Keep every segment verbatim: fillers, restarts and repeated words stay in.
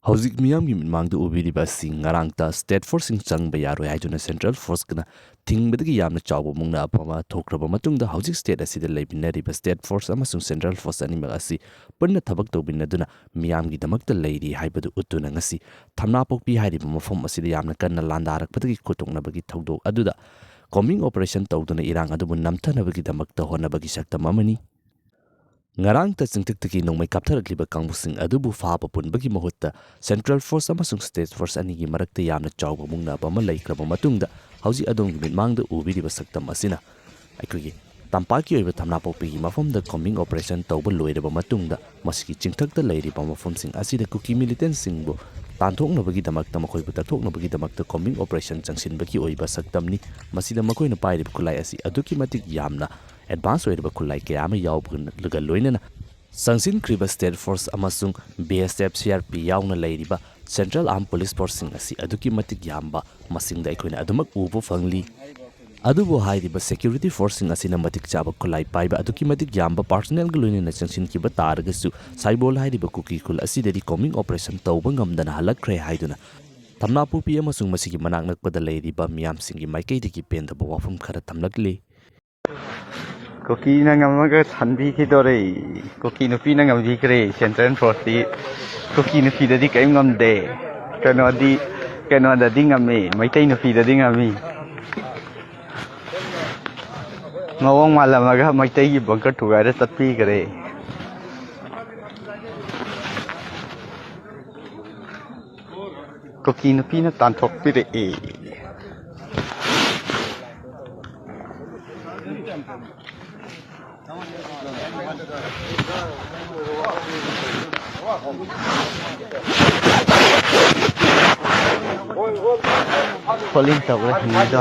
ꯍꯧꯖꯤꯛ ꯃꯤꯌꯥꯝꯒꯤ ꯃꯤꯠꯃꯥꯡꯗ ꯎꯕꯤꯔꯤꯕ ꯑꯁꯤ ꯉꯔꯥꯡꯇ state forceꯁꯤꯡ ꯆꯪꯕ ꯌꯥꯔꯣꯏ ꯍꯥꯏꯗꯨꯅ central forceꯅ ꯊꯤꯡꯕꯗꯒꯤ ꯌꯥꯝꯅ ꯆꯥꯎꯕ ꯃꯨꯛꯅꯕ ꯑꯃ ꯊꯣꯛꯈ꯭ꯔꯕ ꯃꯇꯨꯡꯗ, ꯍꯧꯖꯤꯛ state ꯑꯁꯤꯗ ꯂꯩꯃꯤꯟꯅꯔꯤꯕ state force ꯑꯃꯁꯨꯡ central force ꯑꯅꯤꯃꯛ ꯑꯁꯤ ꯄꯨꯟꯅ ꯊꯕꯛ ꯇꯧꯃꯤꯟꯅꯗꯨꯅ ꯃꯤꯌꯥꯝꯒꯤꯗꯝꯗ ꯂꯩꯔꯤ ꯍꯥꯏꯕꯗꯨ ꯎꯠꯇꯨꯅ ꯉꯁꯤ ꯊꯝꯅꯥꯄꯣꯛꯄꯤ ꯍꯥꯏꯔꯤꯕ ꯃꯐꯝ ꯑꯁꯤꯗ ꯌꯥꯝꯅ ꯀꯟꯅ ꯂꯥꯟꯗꯥꯔꯛꯄꯗꯒꯤ ꯈꯨꯗꯣꯛꯅꯕꯒꯤ ꯊꯧꯗꯣꯛ ꯑꯗꯨꯗ combing operation ꯇꯧꯗꯨꯅ ꯏꯔꯥꯡ ꯑꯗꯨꯕꯨ ꯅꯝꯊꯅꯕꯒꯤꯗꯃꯛꯇ ꯍꯣꯠꯅꯕꯒꯤ ꯁꯛꯇꯝ ꯑꯃꯅꯤ꯫ ꯉꯔꯥꯡꯇ ꯆꯤꯡꯊꯛꯇꯒꯤ ꯅꯣꯡꯃꯩ ꯀꯥꯞꯊꯔꯛꯂꯤꯕ ꯀꯥꯡꯕꯨꯁꯤꯡ ꯑꯗꯨꯕꯨ ꯐꯥꯕ ꯄꯨꯟꯕꯒꯤ ꯃꯍꯨꯠꯇ central force ꯑꯃꯁꯨꯡ state force ꯑꯅꯤꯒꯤ ꯃꯔꯛꯇ ꯌꯥꯝꯅ ꯆꯥꯎꯕ ꯃꯨꯛꯅꯕ ꯑꯃ ꯂꯩꯈ꯭ꯔꯕ ꯃꯇꯨꯡꯗ, ꯍꯧꯖꯤꯛ ꯑꯗꯣꯝꯒꯤ ꯃꯤꯠꯃꯥꯡꯗ ꯎꯕꯤꯔꯤꯕ ꯁꯛꯇꯝ ꯑꯁꯤꯅ ꯑꯩꯈꯣꯏꯒꯤ ꯇꯝꯄꯥꯛꯀꯤ ꯑꯣꯏꯕ ꯊꯝꯅꯥꯄꯣꯛꯄꯤꯒꯤ ꯃꯐꯝꯗ combing operation ꯇꯧꯕ ꯂꯣꯏꯔꯕ ꯃꯇꯨꯡꯗ, ꯃꯁꯤꯒꯤ ꯆꯤꯡꯊꯛꯇ ꯂꯩꯔꯤꯕ ꯃꯐꯝꯁꯤꯡ ꯑꯁꯤꯗ ꯀꯨꯀꯤ militantꯁꯤꯡꯕꯨ ꯇꯥꯟꯊꯣꯛꯅꯕꯒꯤꯗꯃꯛꯇ, ꯃꯈꯣꯏꯕꯨ ꯇꯛꯊꯣꯛꯅꯕꯒꯤꯗꯃꯛꯇ combing operation ꯆꯪꯁꯤꯟꯕꯒꯤ ꯑꯣꯏꯕ ꯁꯛꯇꯝꯅꯤ꯫ ꯃꯁꯤꯗ ꯃꯈꯣꯏꯅ ꯄꯥꯏꯔꯤꯕ ꯈꯨꯠꯂꯥꯏ ꯑꯁꯤ ꯑꯗꯨꯛꯀꯤ ꯃꯇꯤꯛ ꯌꯥꯝꯅ advance ꯑꯣꯏꯔꯕ ꯈꯨꯠꯂꯥꯏ ꯀꯌꯥ ꯑꯃ ꯌꯥꯎꯕꯒ ꯂꯣꯏꯅꯅ, ꯆꯪꯁꯤꯟꯈ꯭ꯔꯤꯕ state force ꯑꯃꯁꯨꯡ B S F, C R P ꯌꯥꯎꯅ ꯂꯩꯔꯤꯕ central armed police forceꯁꯤꯡ ꯑꯁꯤ ꯑꯗꯨꯛꯀꯤ ꯃꯇꯤꯛ ꯌꯥꯝꯕ ꯃꯁꯤꯡꯗ ꯑꯩꯈꯣꯏꯅ ꯑꯗꯨꯃꯛ ꯎꯕ ꯐꯪꯂꯤ꯫ ꯑꯗꯨꯕꯨ ꯍꯥꯏꯔꯤꯕ security forceꯁꯤꯡ ꯑꯁꯤꯅ ꯃꯇꯤꯛ ꯆꯥꯕ ꯈꯨꯠꯂꯥꯏ ꯄꯥꯏꯕ, ꯑꯗꯨꯛꯀꯤ ꯃꯇꯤꯛ ꯌꯥꯝꯕ personnelꯒ ꯂꯣꯏꯅꯅ ꯆꯪꯁꯤꯟꯈꯤꯕ ꯇꯥꯔꯒꯁꯨ, ꯁꯥꯏꯕꯣꯜ ꯍꯥꯏꯔꯤꯕ ꯀꯨꯀꯤ ꯈꯨꯜ ꯑꯁꯤꯗꯗꯤ combing operation ꯇꯧꯕ ꯉꯝꯗꯅ ꯍꯜꯂꯛꯈ꯭ꯔꯦ ꯍꯥꯏꯗꯨꯅ ꯊꯝꯅꯥꯄꯣꯛꯄꯤ ꯑꯃꯁꯨꯡ ꯃꯁꯤꯒꯤ ꯃꯅꯥꯛ ꯅꯛꯄꯗ ꯂꯩꯔꯤꯕ ꯃꯤꯌꯥꯝꯁꯤꯡꯒꯤ ꯃꯥꯏꯀꯩꯗꯒꯤ ꯄꯦꯟꯗꯕ ꯋꯥꯐꯝ ꯈꯔ ꯊꯝꯂꯛꯂꯤ꯫ ꯀꯨꯀꯤꯅ ꯉꯝꯃꯒ ꯊꯟꯕꯤꯈꯤꯗꯣꯔꯦ꯫ ꯀꯨꯀꯤ ꯅꯨꯄꯤꯅ ꯉꯝꯕꯤꯈ꯭ꯔꯦ꯫ Central forceꯇꯤ ꯀꯨꯀꯤ ꯅꯨꯄꯤꯗꯗꯤ ꯀꯔꯤꯝ ꯉꯝꯗꯦ꯫ ꯀꯩꯅꯣꯗꯤ, ꯀꯩꯅꯣꯗꯗꯤ ꯉꯝꯃꯤ, ꯃꯩꯇꯩ ꯅꯨꯄꯤꯗꯗꯤ ꯉꯝꯃꯤ꯫ ꯃꯑꯣꯡ ꯃꯥꯜꯂꯝꯃꯒ ꯃꯩꯇꯩꯒꯤ bunker ꯊꯨꯒꯥꯏꯔ ꯆꯠꯄꯤꯈ꯭ꯔꯦ꯫ ꯀꯨꯀꯤ ꯅꯨꯄꯤꯅ ꯇꯥꯟꯊꯣꯛꯄꯤꯔꯛꯏ꯫ Falling ꯇꯧꯔꯦ, ꯍꯤꯡꯉꯤꯗꯣ꯫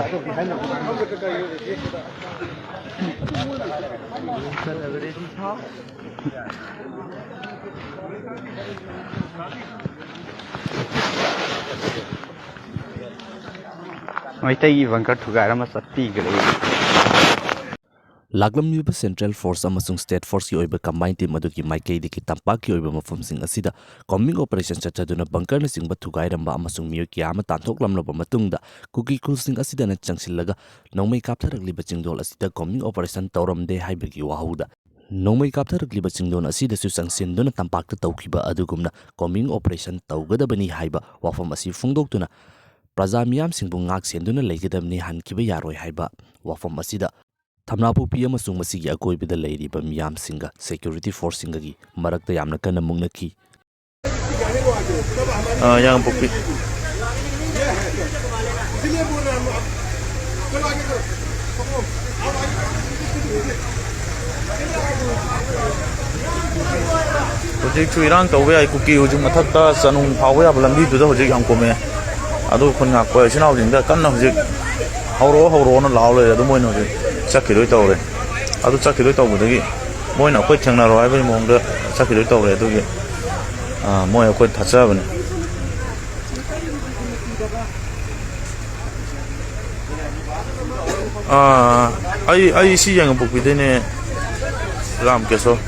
ꯃꯩꯇꯩꯒꯤ bunker ꯊꯨꯒꯥꯏꯔꯝꯃ ꯆꯠꯄꯤꯈ꯭ꯔꯦ꯫ ꯂꯥꯛꯂꯝꯂꯤꯕ Central Force ꯑꯃꯁꯨꯡ State Forceꯀꯤ ꯑꯣꯏꯕ combined team ꯑꯗꯨꯒꯤ ꯃꯥꯏꯀꯩꯗꯒꯤ ꯇꯝꯄꯥꯛꯀꯤ ꯑꯣꯏꯕ ꯃꯐꯝꯁꯤꯡ ꯑꯁꯤꯗ combing operation ꯆꯠꯊꯗꯨꯅ bunkerꯅꯆꯤꯡꯕ ꯊꯨꯒꯥꯏꯔꯝꯕ ꯑꯃꯁꯨꯡ ꯃꯤꯑꯣꯏ ꯀꯌꯥ ꯑꯃ ꯇꯥꯟꯊꯣꯛꯂꯝꯂꯕ ꯃꯇꯨꯡꯗ, ꯀꯨꯀꯤ ꯈꯨꯜꯁꯤꯡ ꯑꯁꯤꯗꯅ ꯆꯪꯁꯤꯜꯂꯒ ꯅꯣꯡꯃꯩ ꯀꯥꯞꯊꯔꯛꯂꯤꯕ ꯆꯤꯡꯗꯣꯜ ꯑꯁꯤꯗ combing operation ꯇꯧꯔꯝꯗꯦ ꯍꯥꯏꯕꯒꯤ ꯋꯥꯍꯧꯗ, ꯅꯣꯡꯃꯩ ꯀꯥꯞꯊꯔꯛꯂꯤꯕ ꯆꯤꯡꯗꯣꯜ ꯑꯁꯤꯗꯁꯨ ꯆꯪꯁꯤꯟꯗꯨꯅ ꯇꯝꯄꯥꯛꯇ ꯇꯧꯈꯤꯕ ꯑꯗꯨꯒꯨꯝꯅ combing operation ꯇꯧꯒꯗꯕꯅꯤ ꯍꯥꯏꯕ ꯋꯥꯐꯝ ꯑꯁꯤ ꯐꯣꯡꯗꯣꯛꯇꯨꯅ, ꯄ꯭ꯔꯖꯥ ꯃꯤꯌꯥꯝꯁꯤꯡꯕꯨ ꯉꯥꯛ ꯁꯦꯟꯗꯨꯅ ꯂꯩꯒꯗꯕꯅꯤ, ꯍꯟꯈꯤꯕ ꯌꯥꯔꯣꯏ ꯍꯥꯏꯕ ꯋꯥꯐꯝ ꯑꯁꯤꯗ ꯊꯝꯅꯥꯄꯣꯛꯄꯤ ꯑꯃꯁꯨꯡ ꯃꯁꯤꯒꯤ ꯑꯀꯣꯏꯕꯗ ꯂꯩꯔꯤꯕ ꯃꯤꯌꯥꯝꯁꯤꯡꯒ security forceꯁꯤꯡꯒꯒꯤ ꯃꯔꯛꯇ ꯌꯥꯝꯅ ꯀꯟꯅ ꯃꯨꯛꯅꯈꯤ꯫ ꯑ, ꯌꯥꯡꯄꯣꯛꯄꯤ꯫ ꯍꯧꯖꯤꯛꯁꯨ ꯏꯔꯥꯡ ꯇꯧꯕ ꯌꯥꯏ, ꯀꯨꯀꯤ ꯍꯧꯖꯤꯛ ꯃꯊꯛꯇ ꯆꯥꯅꯨꯡ ꯐꯥꯎꯕ ꯌꯥꯕ ꯂꯝꯕꯤꯗꯨꯗ ꯍꯧꯖꯤꯛ ꯌꯥꯝ ꯀꯨꯝꯃꯦ꯫ ꯑꯗꯨ ꯈꯨꯟ ꯉꯥꯛꯄ ꯏꯆꯤꯟ ꯏꯅꯥꯎꯁꯤꯡꯗ ꯀꯟꯅ ꯍꯧꯖꯤꯛ "ꯍꯧꯔꯛꯑꯣ, ꯍꯧꯔꯛꯑꯣꯅ" ꯂꯥꯎ ꯂꯩꯔꯦ꯫ ꯑꯗꯨ ꯃꯣꯏꯅ ꯍꯧꯖꯤꯛ ꯆꯠꯈꯤꯗꯣꯏ ꯇꯧꯔꯦ꯫ ꯑꯗꯨ ꯆꯠꯈꯤꯗꯣꯏ ꯇꯧꯕꯗꯒꯤ ꯃꯣꯏꯅ ꯑꯩꯈꯣꯏ ꯊꯦꯡꯅꯔꯣ ꯍꯥꯏꯕꯒꯤ ꯃꯑꯣꯡꯗ ꯆꯠꯈꯤꯗꯣꯏ ꯇꯧꯔꯦ꯫ ꯑꯗꯨꯒꯤ, ꯑ, ꯃꯣꯏ ꯑꯩꯈꯣꯏ ꯊꯥꯖꯕꯅꯤ꯫ ꯑꯥ, ꯑꯩ, ꯑꯩ ꯁꯤ ꯌꯥꯏꯉꯪꯄꯣꯛꯄꯤꯗꯩꯅꯦ, ꯔꯥꯝꯀꯦꯁꯣꯔ꯫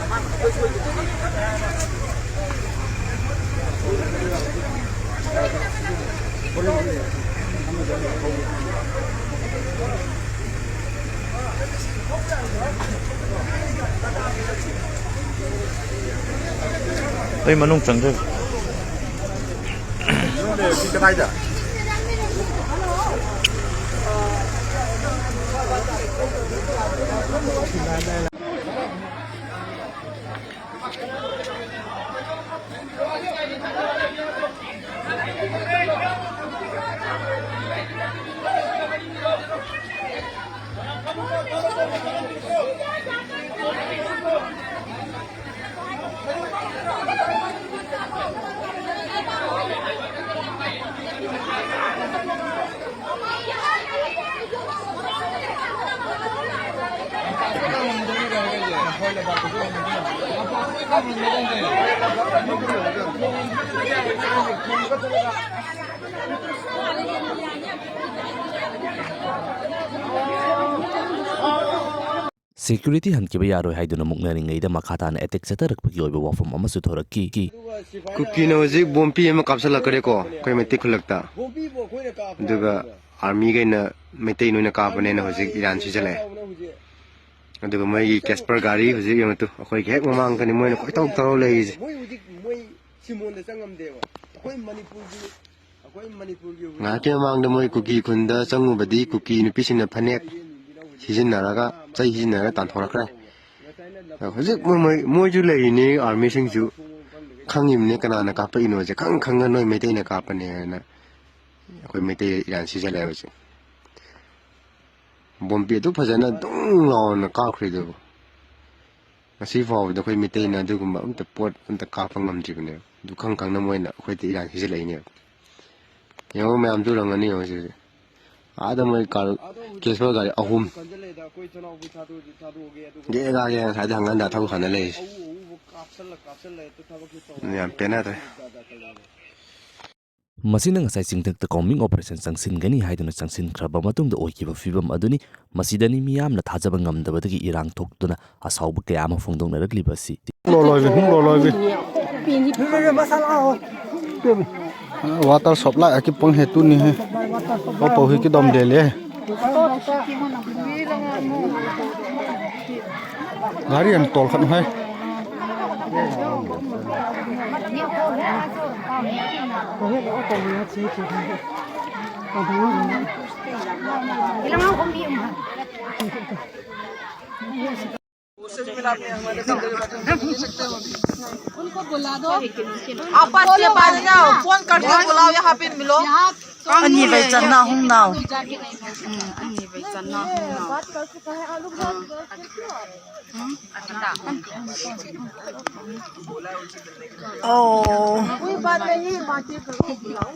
ꯑꯩ ꯃꯅꯨꯡ ꯆꯪꯖꯒꯦ꯫ ꯁꯤ ꯀꯗꯥꯏꯗ? ꯁꯦꯀ꯭ꯌꯨꯔꯤꯇꯤ ꯍꯟꯈꯤꯕ ꯌꯥꯔꯣꯏ ꯍꯥꯏꯗꯨꯅ ꯃꯨꯛꯅꯔꯤꯉꯩꯗ ꯃꯈꯥ ꯇꯥꯅ ꯑꯦꯇꯦꯛ ꯆꯠꯊꯔꯛꯄꯒꯤ ꯑꯣꯏꯕ ꯋꯥꯐꯝ ꯑꯃꯁꯨ ꯊꯣꯔꯛꯈꯤ꯫ ꯀꯨꯀꯤꯅ ꯍꯧꯖꯤꯛ ꯕꯣꯝ ꯄꯤ ꯑꯃ ꯀꯥꯞꯁꯤꯜꯂꯛꯈ꯭ꯔꯦꯀꯣ ꯑꯩꯈꯣꯏ ꯃꯩꯇꯩ ꯈꯨꯜꯂꯛꯇ꯫ ꯑꯗꯨꯒ ꯑꯥꯔꯃꯤꯈꯩꯅ ꯃꯩꯇꯩ ꯅꯣꯏꯅ ꯀꯥꯞꯄꯅꯦꯅ ꯍꯧꯖꯤꯛ ꯏꯔꯥꯟ ꯁꯤꯖꯜꯂꯛꯑꯦ꯫ ꯑꯗꯨꯒ ꯃꯣꯏꯒꯤ ꯀꯦꯁꯄꯔ ꯒꯥꯔꯤ ꯍꯧꯖꯤꯛ ꯌꯦꯡꯉꯨ ꯇꯨ, ꯑꯩꯈꯣꯏꯒꯤ ꯍꯦꯛ ꯃꯃꯥꯡꯗꯅꯤ ꯃꯣꯏꯅ ꯀꯣꯏꯊꯧ ꯊꯧꯔ ꯂꯩꯔꯤꯁꯦ꯫ ꯁꯤꯃꯣꯟꯗ ꯆꯪꯉꯝꯗꯦꯕ꯫ ꯑꯩꯈꯣꯏ ꯃꯅꯤꯄꯨꯔꯒꯤ, ꯑꯩꯈꯣꯏ ꯃꯅꯤꯄꯨꯔꯒꯤ ꯍꯧꯖꯤꯛ ꯉꯥꯏꯍꯥꯛꯀꯤ ꯃꯃꯥꯡꯗ ꯃꯣꯏ ꯀꯨꯀꯤ ꯈꯨꯟꯗ ꯆꯪꯉꯨꯕꯗꯤ ꯀꯨꯀꯤ ꯅꯨꯄꯤꯁꯤꯡꯅ ꯐꯅꯦꯛ ꯁꯤꯖꯤꯟꯅꯔꯒ, ꯆꯩ ꯁꯤꯖꯤꯟꯅꯔꯒ ꯇꯥꯟꯊꯣꯔꯛꯈ꯭ꯔꯦ꯫ ꯍꯧꯖꯤꯛ ꯃꯣꯏ, ꯃꯣꯏ, ꯃꯣꯏꯁꯨ ꯂꯩꯔꯤꯅꯤ, ꯑꯥꯔꯃꯤꯁꯤꯡꯁꯨ ꯈꯪꯉꯤꯕꯅꯤ ꯀꯅꯥꯅ ꯀꯥꯞꯄꯛꯏꯅꯣꯁꯦ꯫ ꯈꯪ ꯈꯪꯅ ꯅꯣꯏ ꯃꯩꯇꯩꯅ ꯀꯥꯞꯄꯅꯦ ꯍꯥꯏꯅ ꯑꯩꯈꯣꯏ ꯃꯩꯇꯩ ꯏꯔꯥꯟ ꯁꯤꯖꯜꯂꯛꯑꯦ ꯍꯧꯖꯤꯛ꯫ ꯕꯣꯝꯕꯤ ꯑꯗꯨ ꯐꯖꯅ ꯗꯨꯡ ꯂꯥꯎꯅ ꯀꯥꯞꯈ꯭ꯔꯤꯗꯨꯕꯨ꯫ ꯉꯁꯤ ꯐꯥꯎꯕꯗ ꯑꯩꯈꯣꯏ ꯃꯩꯇꯩꯅ ꯑꯗꯨꯒꯨꯝꯕ ꯑꯝꯇ ꯄꯣꯠ ꯑꯝꯇ ꯀꯥꯞꯄ ꯉꯝꯗ꯭ꯔꯤꯕꯅꯦꯕ꯫ ꯑꯗꯨ ꯈꯪ ꯈꯪꯅ ꯃꯣꯏꯅ ꯑꯩꯈꯣꯏꯗ ꯏꯔꯥꯟ ꯁꯤꯖꯜꯂꯛꯏꯅꯦꯕ꯫ ꯌꯦꯡꯉꯣ ꯃꯌꯥꯝ ꯇꯨꯔꯝꯒꯅꯤ ꯌꯦꯡꯉꯣ ꯁꯤꯁꯦ꯫ ꯑꯥꯗ ꯃꯣꯏ ꯀꯥꯔ, ꯀꯦꯁꯄꯔ ꯒꯥꯔꯤ ꯑꯍꯨꯝ꯫ ꯒꯦꯒꯥ ꯒꯦ ꯉꯁꯥꯏꯗ ꯍꯪꯒꯟꯗ ꯊꯕꯛ ꯁꯥꯟꯅ ꯂꯩꯔꯤꯁꯦ꯫ ꯌꯥꯝ ꯄꯦꯟꯅꯗ꯭ꯔꯦ꯫ ꯃꯁꯤꯅ ꯉꯁꯥꯏ ꯆꯤꯡꯊꯛꯇ ꯀꯣꯝꯕꯤꯡ ꯑꯣꯄꯔꯦꯁꯟ ꯆꯪꯁꯤꯟꯒꯅꯤ ꯍꯥꯏꯗꯨꯅ ꯆꯪꯁꯤꯟꯈ꯭ꯔꯕ ꯃꯇꯨꯡꯗ ꯑꯣꯏꯈꯤꯕ ꯐꯤꯕꯝ ꯑꯗꯨꯅꯤ꯫ ꯃꯁꯤꯗꯅꯤ ꯃꯤꯌꯥꯝꯅ ꯊꯥꯖꯕ ꯉꯝꯗꯕꯗꯒꯤ ꯏꯔꯥꯡ ꯊꯣꯛꯇꯨꯅ ꯑꯁꯥꯎꯕ ꯀꯌꯥ ꯑꯃ ꯐꯣꯡꯗꯣꯛꯅꯔꯛꯂꯤꯕ ꯑꯁꯤ꯫ ꯂꯣꯂꯣꯏꯕꯤ, ꯍꯨꯝ, ꯂꯣꯂꯣꯏꯕꯤ꯫ Water supply aki pang he tu ni he. Wa pau hi ki dom de le. Gari an tol khat hai. उनको बुला दो। आपस के बात जाओ, फोन करके बुलाओ, यहाँ पे मिलो। अनि भाइ चन्ना हुङ नाउ। अनि भाइ चन्ना हुङ नाउ। ओ। कोई बात नहीं, बातें करो, बुलाओ।